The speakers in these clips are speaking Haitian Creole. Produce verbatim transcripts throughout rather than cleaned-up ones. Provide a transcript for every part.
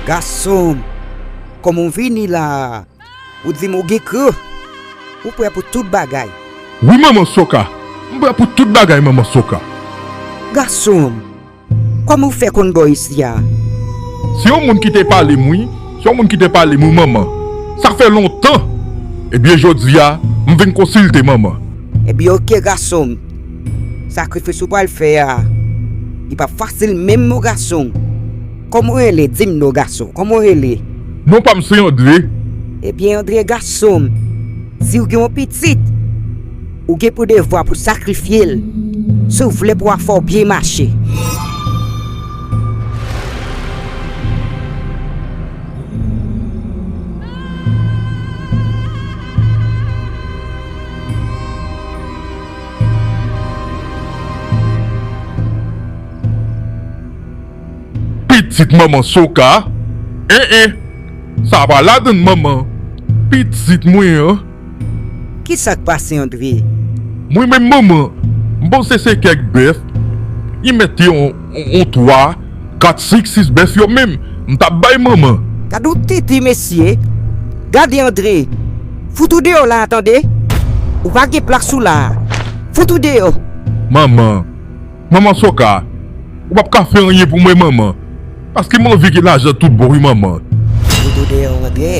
Gason m, kòman w vini la a? Ou di m ou gen kran? Ou prè pou tout bagay? Wi, manman Soka. M prè pou tout bagay, manman Soka. Gason m, kòman w fè konn bò isi a? Se yon moun ki te pale m, wi. Se yon moun ki te pale m, wi, manman. Sa fè lontan. Ebyen, jodi a, m vin konsilte manman. Ebyen, oke, gason m. Sakrifis ou pral fè a, li p ap fasil menm non, gason m. Kòman w rele? Di m non, gason. Kòman w rele? Non pa m se Andre. Ebyen, Andre, gason m, si w gen yon pitit, ou gen pou devwa pou sakrifye l, si w vle pou afè w byen mache. Pitit manman Soka? En, en. Sa pa ladann manman. Pitit mwen an. Kisa k pase, Andre? Mwen menm, manman, m panse se kèk bèf. Li mete yon, yon, yon twa, kat, senk, sis bèf yo menm. M t ap bay manman. Gad yon titi, mesye. Gade, Andre. Fout ou deyò la a, tande. Ou pa gen plas ou la a. Fout ou deyò. Manman. Manman Soka, ou p ap ka fè anyen pou mwen, manman. Paske m anvi gen lajan tout bon, wi, manman. Fout ou deyò, Andre.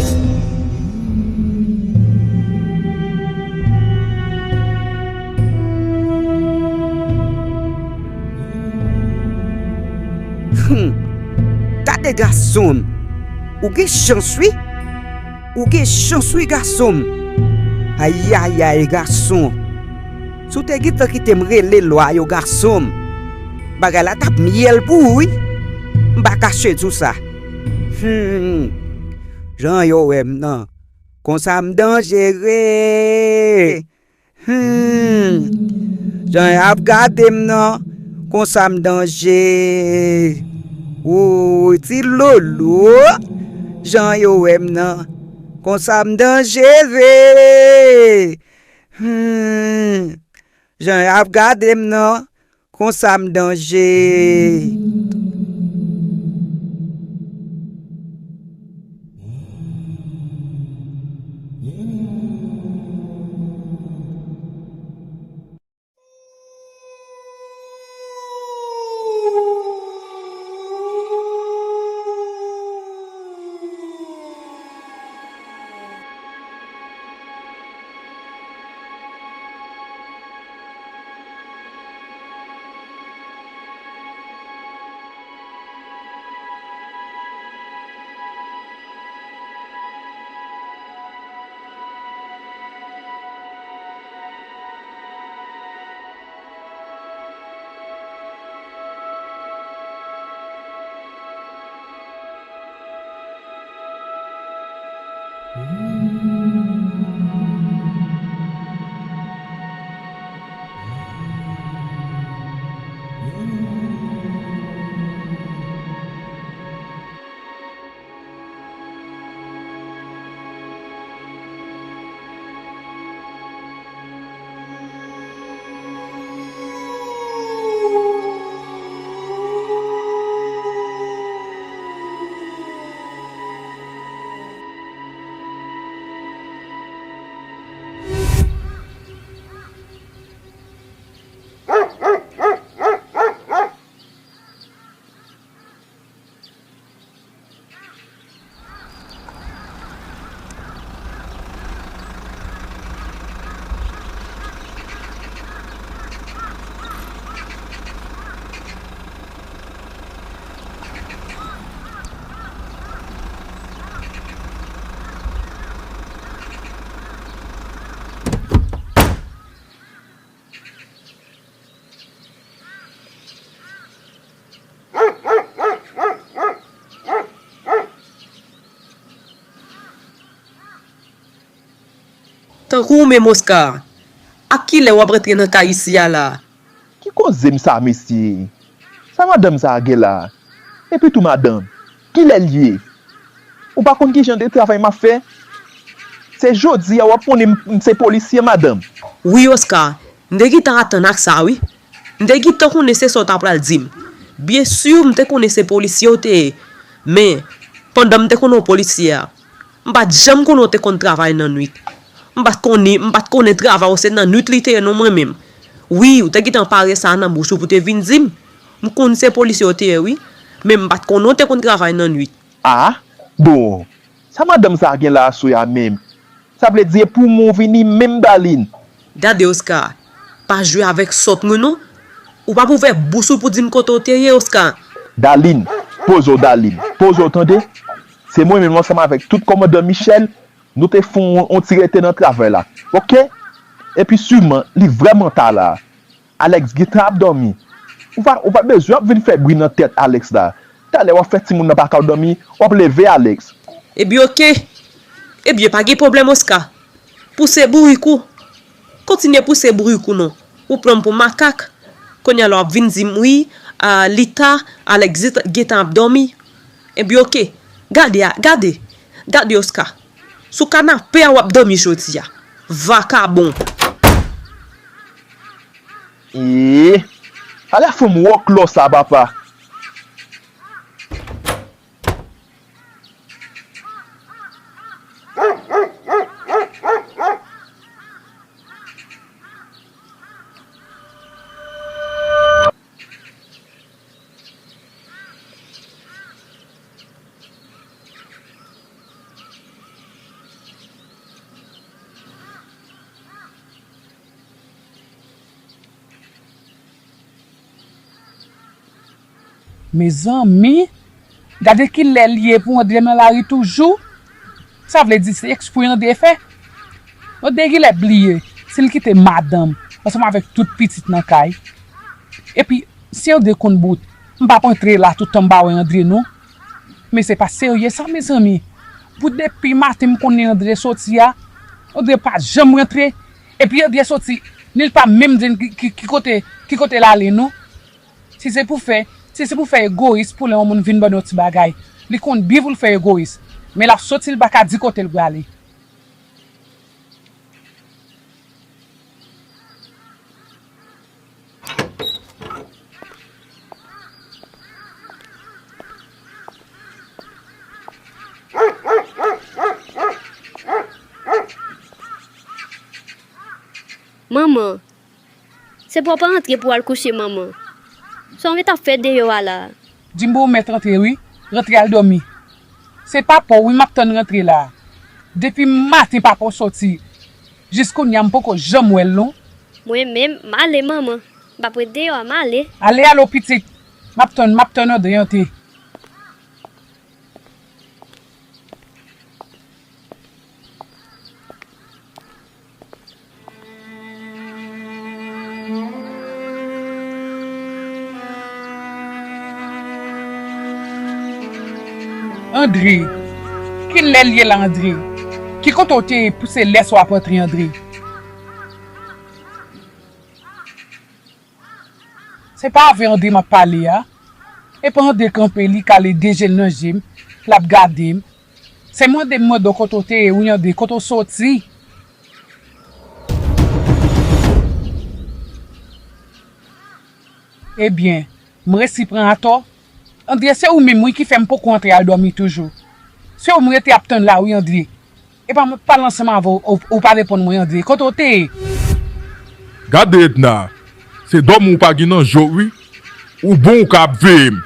Hum. Gade gason m. Ou gen chans, wi. Ou gen chans, wi, gason m. Ayayay, gason. Si w te gentan kite m rele lwa yo, gason m, bagay la t ap myèl pou ou, wi. M pa kache di w sa. Hum. Jan yo wè m nan, konsa m danjere. Hum. Jan y ap gade m nan, konsa m danje. Wouy, ti loulou. Jan yo wè m nan, konsa m danjere. Hum. Jan y ap gade m nan, konsa m danje. Tankou ou menm, Oscar, ak kilè w ap rantre nan kay isi a la? Ki koze m sa, mesye? Sa madanm sa a gen la? Epi tou, madanm, kilè l ye? Ou pa konn ki jan de travay m ap fè? Se jodi a w ap konnen m, m se polisye, madanm. Wi, Oscar, m te gentan atann ak sa, wi. M te gentan konnen se sa w ta pral di m. Byen si, m te konnen se polisye w te ye. Men, Pandan m te konnen w polisye a, m pa t janm konnen w te konn travay nan nwit. M pa t konnen, m pa t konnen travay w se nan nwit li te ye non mwen menm. Wi, ou te gentan pare sa nan bouch ou pou te vin di m. M konn se polisye w te ye wi, men m pa t konnen w te konn travay nan nwit. Ah, bon, sa madanm sa gen la aswè a menm? Sa vle di e pou mwen w vini menm Dalin? Gade Oscar, pa jwe avèk sòt mwen non. Ou p ap ouvè bouch ou pou di m kote w te ye Oscar. Dalin, poze w Dalin, poze w tande. Se mwen menm ansanm avèk tout kòmandan Michel, nou te fè yon, yon ti rete nan travay la. Oke? Epi siman, li vrèman ta la. Alex gentan ap dòmi. Ou pa, ou pa bezwen ap vin fè bri nan tèt Alex la. Talè w ap fè timoun nan pa ka dòmi, w ap leve Alex. Ebyen oke. Ebyen pa gen pwoblèm Oscar. Pouse bourik ou. Kontinye pouse bourik ou non. Ou pran m pou makak. Kounye a la w ap vin di m wi, a, li ta, Alex gentan ap dòmi. Ebyen oke. Gade a, gade. Gade Oscar. Sou kanape a w ap dòmi jodi a. Vakabon. Ee, ala fanm wòklò sa papa. Mezanmi, gade kilè li ye pou Andre nan lari toujou. Sa vle di se ekspre Andre fè. Andre genlè bliye si l kite madanm ansanm avèk tout pitit nan kay. Epi, si Andre konn bout, m p ap antre la toutan m pa wè Andre non. Men se pa serye sa mezanmi. Pou depi maten m konnen Andre soti a, Andre pa janm rantre. Epi Andre soti, li pa menm di n ki, ki, ki kote, ki kote l ale non. Si se pou fè, si se pou fè egoyis pou lè yon moun vin ban n yon ti bagay, li konn byen pou l fè egoyis. Men l ap soti, li pa ka di kote l prale. Manman, se pou w pa antre pou w al kouche manman. Sa w ret ap fè deyò a la a? Di m pou w mèt antre wi, rantre al dòmi. Se papa w wi m ap tann rantre la a. Depi maten papa w soti, jis kounye a m poko janm wè l non. Mwen menm, m ale manman. M p ap ret deyò a, m ale. Ale, ale w pitit. M ap tann, m ap tann Andre antre. Andre, kilè l ye la Andre? Ki kote w te ye pou se lè sa w ap antre Andre? Se pa avè Andre m ap pale a. Epa Andre kanpe, li kale de je l nan je m, l ap gade m. Se mande m mande w kote w te ye wi Andre, kote w soti? Ebyen, m resi pran atò. Andre, se ou menm wi ki fè m poko antre al dòmi toujou. Se ou m rete ap tann la wi Andre. Epa m ap pale ansanm avè w, ou, ou pa reponn mwen Andre. Kote w te ye? Gade Edna, se dòmi w pa gen nan je w wi. Ou bon ou ka ap veye m.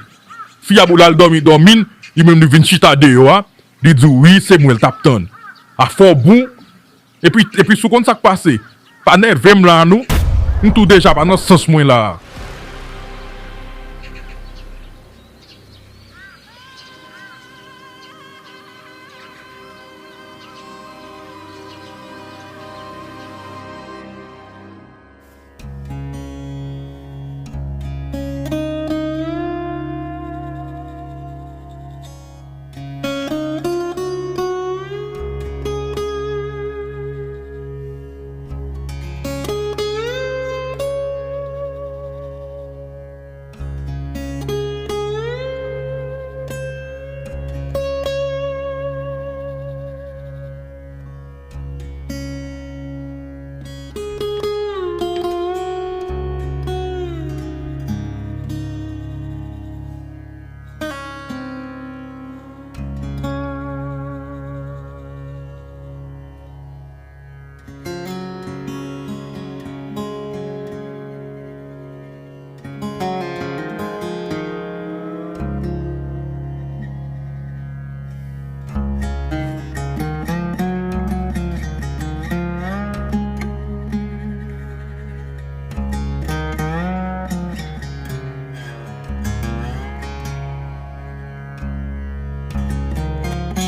Fi a pou l al dòmi dòmi l, li menm li vin chita deyò a, li di w wi se mwen l t ap tann. Afè w bon. Epi, epi si w konn sa k pase, pa nève m la non. M tou deja pa nan sans mwen la a.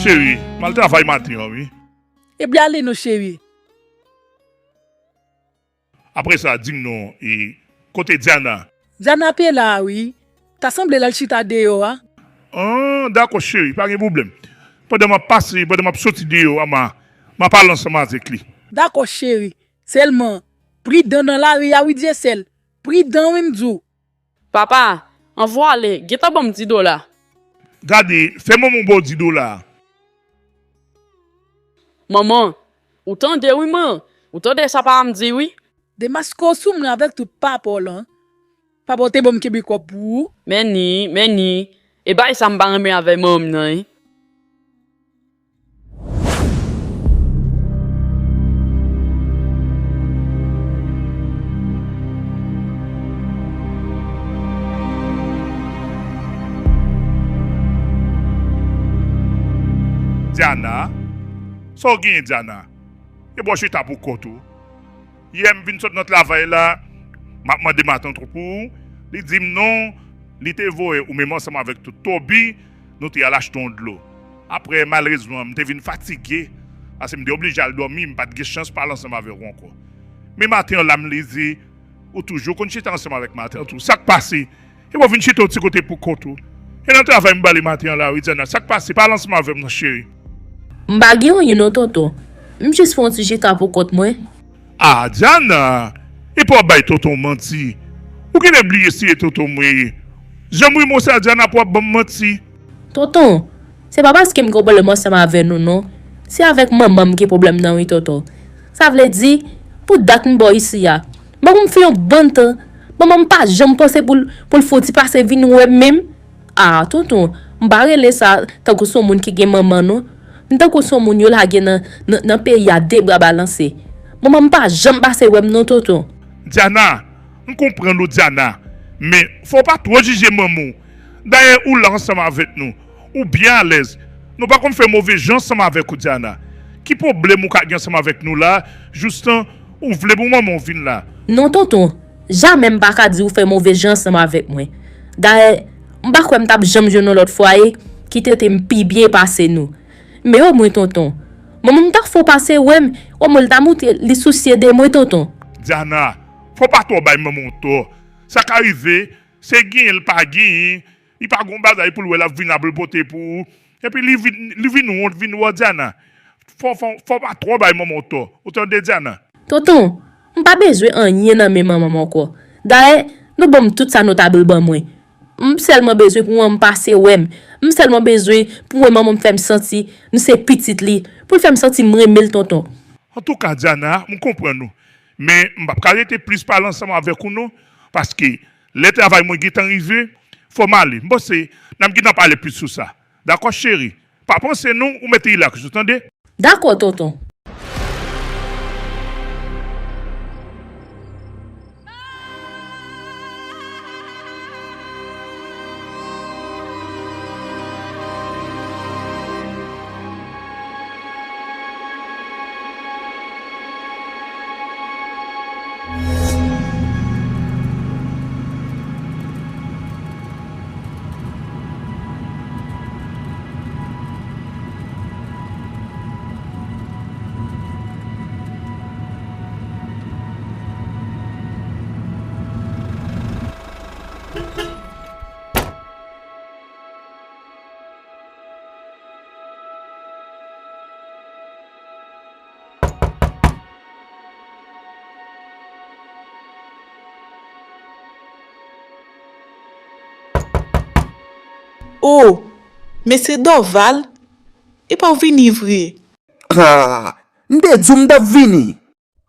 Cheri, m al travay maten an, wi. Ebyen ale non, cheri. Apre sa, di m non, e kote Diana? Diana pe la, wi. Ta sanble l al chita deyò a. An, dakò, cheri, pa gen pwoblèm. Pandan m ap pase, pandan m ap soti deyò a, m a, m ap pale ansanm avèk li. Dakò, cheri. Sèlman, pridan nan lari a, wi, Dyesèl. Pridan, wi, m di w. Papa, ann vwale, gentan ban m dis dola. Gade, fè manman w ba w dis dola a. Manman, ou tande wi, man. Ou tande sa papa m di wi. Demaske w sou mwen avèk tout papa w lan. Papa w te ban m kenbe kòb pou ou. Men ni, men ni. E bagay sa m pa renmen avè manman m nan, wi. Diana? Sa w genyen, Diana? E bò chita pou kont ou. Yè m vin sot nan travay la, m ap mande matant ou pou ou. Li di m non, li te voye ou menm ansanm avèk tout Toby, nou te al achte yon dlo. Apre, malerezman, m te vin fatige, paske m te oblije al dòmi, m pa t gen chans pale ansanm avèk ou ankò. Men maten an la, m leve, ou toujou konn chita ansanm avèk matant ou. Sa k pase? E w vin chita yon ti kote pou kont ou. E nan travay m ba li maten an la, wi, Diana. Sa k pase? Pale ansanm avè m non, cheri. M pa gen anyen non, tonton. M jis fè yon ti chita pou kont mwen. Ah, Diana! Epi w ap bay tonton w manti. Ou genlè bliye si e tonton mwen ye. Jan m renmen w sa, Diana, pou w ap ban m manti. Tonton, se pa paske m gen pwoblèm ansanm avè nou, non. Se avèk manman m gen pwoblèm nan, wi, tonton. Sa vle di, pou dat m bò isi a, manman m fè yon bann tan, manman m pa janm panse pou l, pou l fouti pase vin wè m menm. Ah, tonton, m pa rele sa tankou se yon moun ki gen manman, non. M tankou se yon moun yo lage nan, nan, nan peyi a, de bra balanse. Manman m pa janm pase wè m, non, tonton. Diana, m konprann ou, Diana, men fò w pa twò jije manman w. Dayè, ou la ansanm avèk nou. Ou byen alèz. Nou pa konn fè move jan ansanm avèk ou, Diana. Ki pwoblèm ou ka gen ansanm avèk nou la, joustan ou vle pou manman w vin la? Non, tonton. Jamè m pa ka di ou fè move jan ansanm avèk mwen. Dayè, m pa kwè m t ap janm jwenn yon lòt fwaye ki trete m pi byen pase nou. Men omwen, tonton, manman m ta fè w pase wè m, omwen l ta montre li sousye de mwen, tonton. Diana, fò w pa twò bay manman w tò. Sa ka rive, se genyen l pa genyen, li pa gon bagay pou l wè l ap vin ap pote pou ou. Epi li vin, li vin wont, vin wè w, Diana. Fò, fò, fò w pa twò bay manman w tò. Ou tande, Diana? Tonton, m pa bezwen anyen nan men manman m ankò. Dayè, nou ban m tout sa notab ban mwen. M sèlman bezwen pou manman m pase wè m. M sèlman bezwen pou wè manman m fè m santi m se pitit li. Pou l fè m santi m renmen l, tonton. Antouka, Diana, m konprann ou. Men, m p ap ka rete plis pale ansanm avèk ou non. Paske, lè travay mwen gentan rive, fò m ale. M panse, n ap gentan pale plis sou sa. Dakò, cheri? Pa panse non, ou mèt rilaks, ou tande? Dakò, tonton. O, mesye Dòval, epa w vini vre? Ah, m te di w m t ap vini.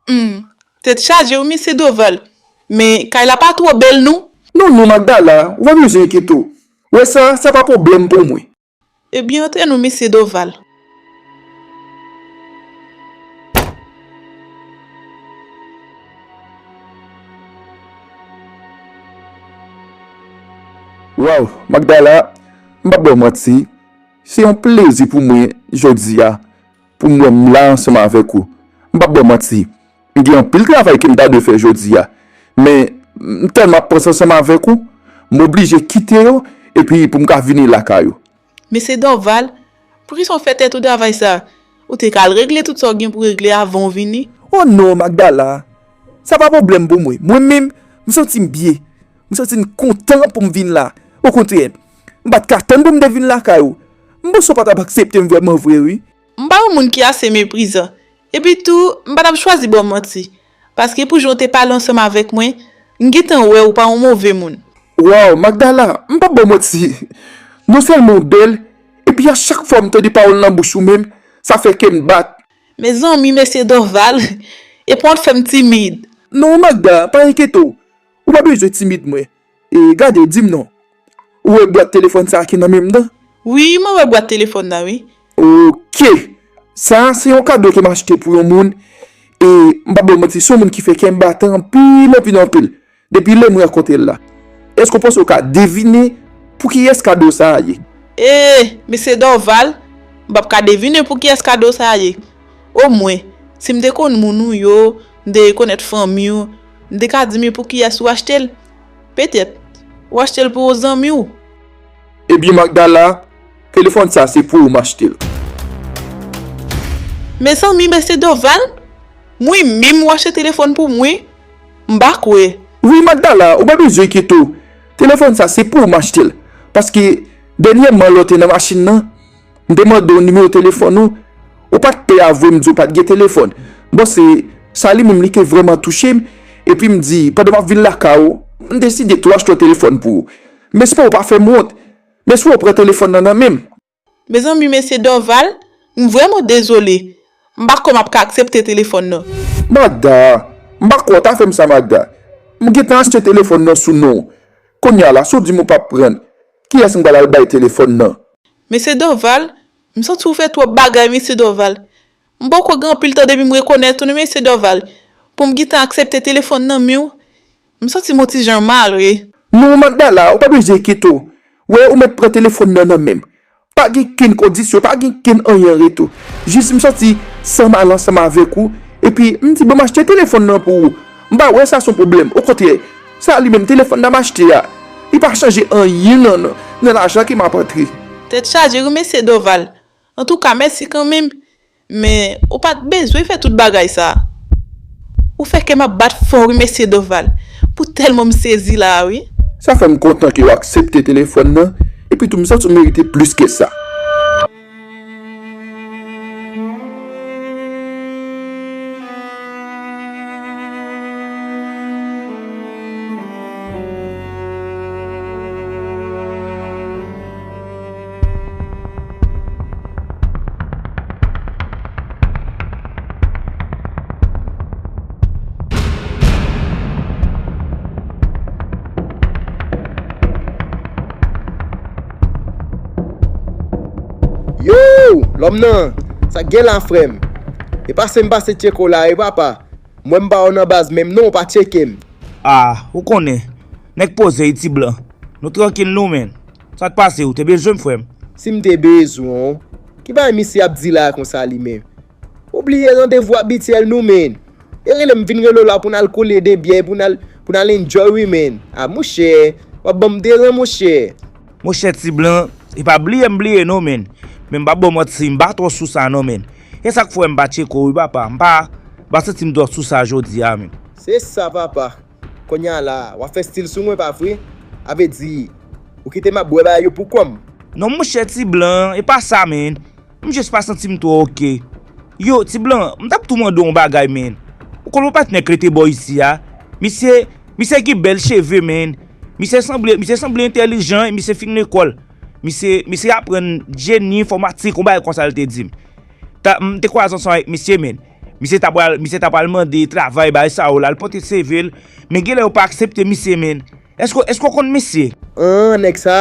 Hmm, tèt chaje wi, mesye Dòval. Men, kay la pa twò bèl non. Non, non, Magdala, ou pa bezwen enkyete w. Wè sa, sa pa pwoblèm pou mwen. Ebyen, antre nou, mesye Dòval. Waw, Magdala, m p ap ba w manti, se yon plezi pou mwen jodi a, pou m wè m la ansanm avèk ou. M p ap ba w manti, m gen anpil travay ke m ta dwe fè jodi a, men m tèlman ap panse ansanm avèk ou, m oblije kite yo, epi pou m ka vini lakay ou. Mesye Dòval, Poukisa w fè tèt ou travay sa? Ou te ka al regle tout sa w gen pou regle avan w vini. Oh non, Magdala. Sa pa pwoblèm pou mwen. Mwen menm, m santi m byen. M santi m kontan pou m vin la. Okontrè, m pa t ka tann pou m te vin lakay ou. M panse w pa t ap aksepte m vrèman vre, wi. M pa yon moun ki ase meprizan. Epi tou, m pa t ap chwazi ba w manti. Paske pou jan w te pale ansanm avèk mwen, m gentan wè ou pa yon move moun. Waw, Magdala, m p ap ba w manti. Non sèlman w bèl, epi a chak fwa m tande pawòl nan bouch ou menm, sa fè kè m bat. Mezanmi, mesye Dorval, epi w ap fè m timid. Non, Magda, pa enkyete w. Ou pa bezwen timid mwen. E gade, di m non. Ou wè bwat telefòn sa a ki nan men m nan? Wi, mwen wè bwat telefòn nan, wi. Oke. Sa a se yon kado ke m achte pou yon moun. E m p ap ba w manti, se yon moun ki fè kè m bat anpil, anpil, anpil. Depi lè m rankontre l la. Èske w panse w ka devine pou kiyès kado sa a ye? E, mesye Dorval, m p ap ka devine pou kiyès kado sa a ye. Omwen, si m te konn moun ou yo, m te rekonèt fanmi w, m te ka di men pou kiyès ou achte l. Petèt, ou achte l pou yon zanmi w. Ebyen, Magdala, telefòn sa se pou ou m achte l. Mezanmi, mesye Dorval, mwen menm ou achte telefòn pou mwen? M pa kwè. Wi, Magdala, ou pa bezwen enkyete w. Telefòn sa se pou ou m achte l. Paske, dènyèman lè w te nan machin nan, m te mande w nimewo telefòn ou, ou pa t pè avwe m di w pa t gen telefòn. Bon, se sa li menm li te vrèman touche m, epi m di, pandan m ap vin lakay ou, m deside tou achte yon telefòn pou ou. M espere w pa fè m wont. M espere w pran telefòn nan nan men m. Mezanmi, mesye Dorval, m vrèman dezole. M pa kwè m ap ka aksepte telefòn nan. Magda, m pa kwè w ta fè m sa, Magda. M gentan achte telefòn nan sou non w. Kounye a la, si w di m ou p ap pran l, kiyès m pral al bay telefòn nan? Mesye Dorval, m santi w fè twòp bagay, mesye Dorval. M poko gen anpil tan depi m rekonèt ou non, mesye Dorval. Pou m gentan aksepte telefòn nan men w, m santi m yon ti jan mal, wi. Non, Magdala, ou pa bezwen enkyete w. Wè, ou mèt pran telefòn nan nan men m. Pa gen kenn kondisyon, pa gen kenn anyen an retou. Jis m sòti san m al ansanm avèk ou, epi m di, "Ban m achte telefòn nan pou ou." M pa wè sa se yon pwoblèm. Okontrè, sa li menm telefòn nan m achte a, li pa chanje anyen nan, nan, nan lajan ke m ap antre. Tèt chaje wi, mesye Dorval. Antouka, mèsi kanmenm. Men, ou pa t bezwen fè tout bagay sa. Ou fè kè m ap bat fò wi, mesye Dorval. Pou tèlman m sezi la a wi. Sa fè m kontan ke w aksepte telefòn nan, epi tou m santi w merite plis ke sa. Yo, lòm nan, sa k gen la, frè m? E pase m pase tcheke w la, e papa. Mwen m pa wè w nan baz menm non, w pa tcheke m. Ah, ou konnen. Nèg poze wi, ti blan. Nou trankil nou, menn. Sa k pase, ou te bezwen m, frè m? Si m te bezwen w, ki bagay misye ap di la konsa li menm? Ou bliye randevou abityèl nou, menn. E rele m vin rele w la pou n al koule de byè, pou n al, pou n al enjoy wi, menn. Ah, monchè, w ap ban m deran, monchè. Monchè ti blan, e pa bliye m bliye non, menn. Men m p ap ba w manti, m pa twò sou sa non, menn. E sa k fè m pa tcheke w wi, papa. M pa, m pa santi m twò sou sa jodi a, menn. Se sa, papa. Kounye a la, w ap fè stil sou mwen, pa vre? A vle di, ou kite m ap bwè bagay yo pou kò m? Non, monchè ti blan, e pa sa, menn. M jis pa santi m twò oke. Yo, ti blan, m t ap tou mande w yon bagay, menn. Ou konn yon patnè k rete bò isi a? Misye, misye gen bèl cheve, menn. Misye sanble, misye sanble entèlijan, e misye fin lekòl. Misye, misye aprann jeni enfòmatik, yon bagay konsa l te di m. Ta, m te kwaze ansanm avèk misye, menn. Misye ta pral, misye ta pral mande travay, bagay sa yo la, l pote C V l, men genlè yo pa aksepte misye, menn. Èske, èske w konn misye? An, nèg sa?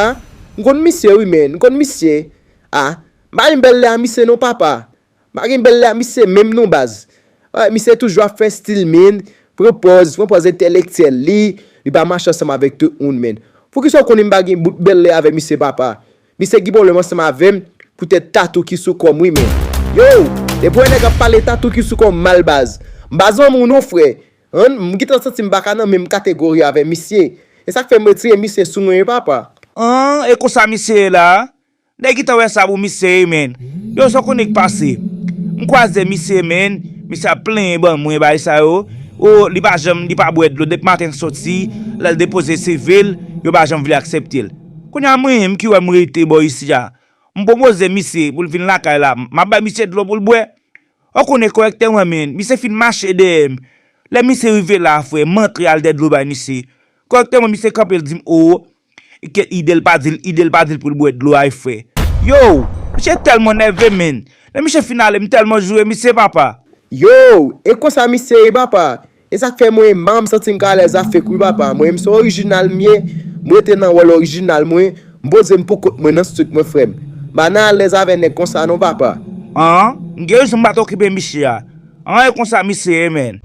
M konn misye, wi, menn. M konn misye. A, m pa gen bèl lè a misye non, papa. M pa gen bèl lè a misye menm non, baz. Ay, misye toujou ap fè stil, menn. Pran pòz, pran pòz entèlektyèl li. Li pa mache ansanm avèk tout moun, menn. Poukisa w konnen m pa gen bout bèl lè avèk misye, papa? Misye gen pwoblèm ansanm avè m poutèt tatou ki sou kò m wi, menn. Yo, depi w wè nèg ap pale tatou ki sou kò m mal, baz, m pa zanmi w non, frè. An, m gentan santi m pa ka nan menm kategori avè misye. E sa k fè m retire misye sou mwen wi, papa. An, e konsa misye ye la a? Nèg gentan wè sa pou misye, men. Yo, sa w konnen k pase. M kwaze misye, men. Misye ap plenyen ban mwen, bagay sa yo. O, li pa janm, li pa bwè dlo. Depi maten l soti, lè l depoze CV l, yo pa janm vle aksepte l. Kounye a, mwen menm ki wè m rete bò isi a. M pwopoze misye pou l vin lakay la. M ap bay misye dlo pou l bwè. Ou konnen kòrèkteman, men, misye fin mache dèyè m. Lè misye rive la, frè, m antre al dèyè dlo bay misye. Kòrèkteman, misye kanpe, l di m, o, ke ide l pa di l, ide l pa di l pou l bwè dlo a, frè. Yo, misye tèlman nève, men. Lè misye fin ale, m tèlman joure misye, papa. Yo, e konsa misye ye, papa. E sa k fè mwen menm, m santi m ka alèz avèk wi, papa. Mwen menm, se orijinal m ye. M rete nan wòl orijinal mwen. M poze m pou kont mwen nan strik mwen, frè m. M pa nan alèz avèk nèg konsa non, papa. An, m gen rezon m pa t okipe misye a. An, e konsa misye ye, men.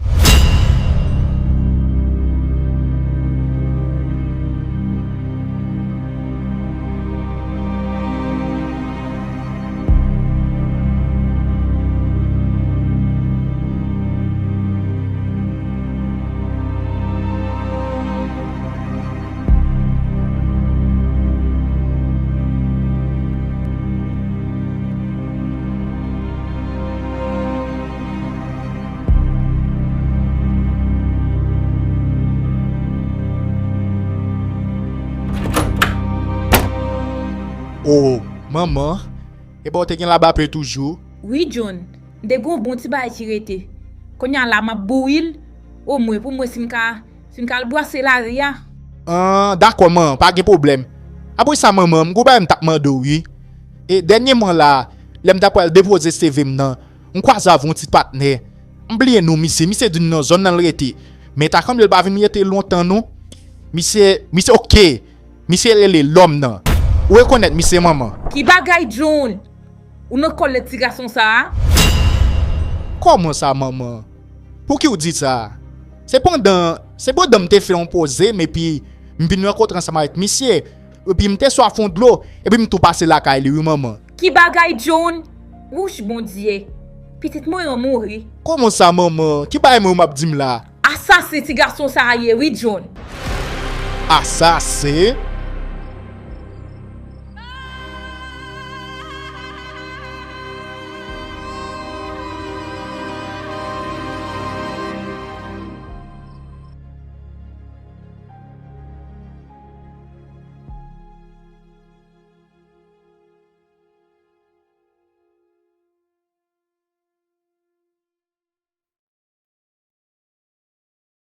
O, manman, epa w te gen labape toujou? Wi, John. M te gen yon bon ti bagay ki rete. Kounye a la, m ap bouyi l, omwen pou m wè si m ka, si m ka al bwase lari a. An, dakò, man, pa gen pwoblèm. Apre sa, manman, m gon bagay m t ap mande w, wi. E dènyèman la, lè m ta pral depoze CV m nan, m kwaze avè yon ti patnè. M bliye non misye, misye di m nan zòn nan l rete. Men ta sanble l pa vin rete lontan, non. Misye, misye, oke. Misye rele Lòm nan. Ou rekonèt misye, manman? Ki bagay, John? Ou nan kòlèt ti gason sa a? Kòman sa, manman? Pouki w di sa? Se pandan, se pandan m te fè yon poze m epi m vin rankontre ansanm avèk misye. Epi m te swaf yon dlo, epi m tou pase lakay li, wi, manman. Ki bagay, John? Wouch, Bondye! Pitit mwen an mouri. Kòman sa, manman? Ki bagay mwen m ap di m la? Asasen ti gason sa a ye, wi, John. Asasen?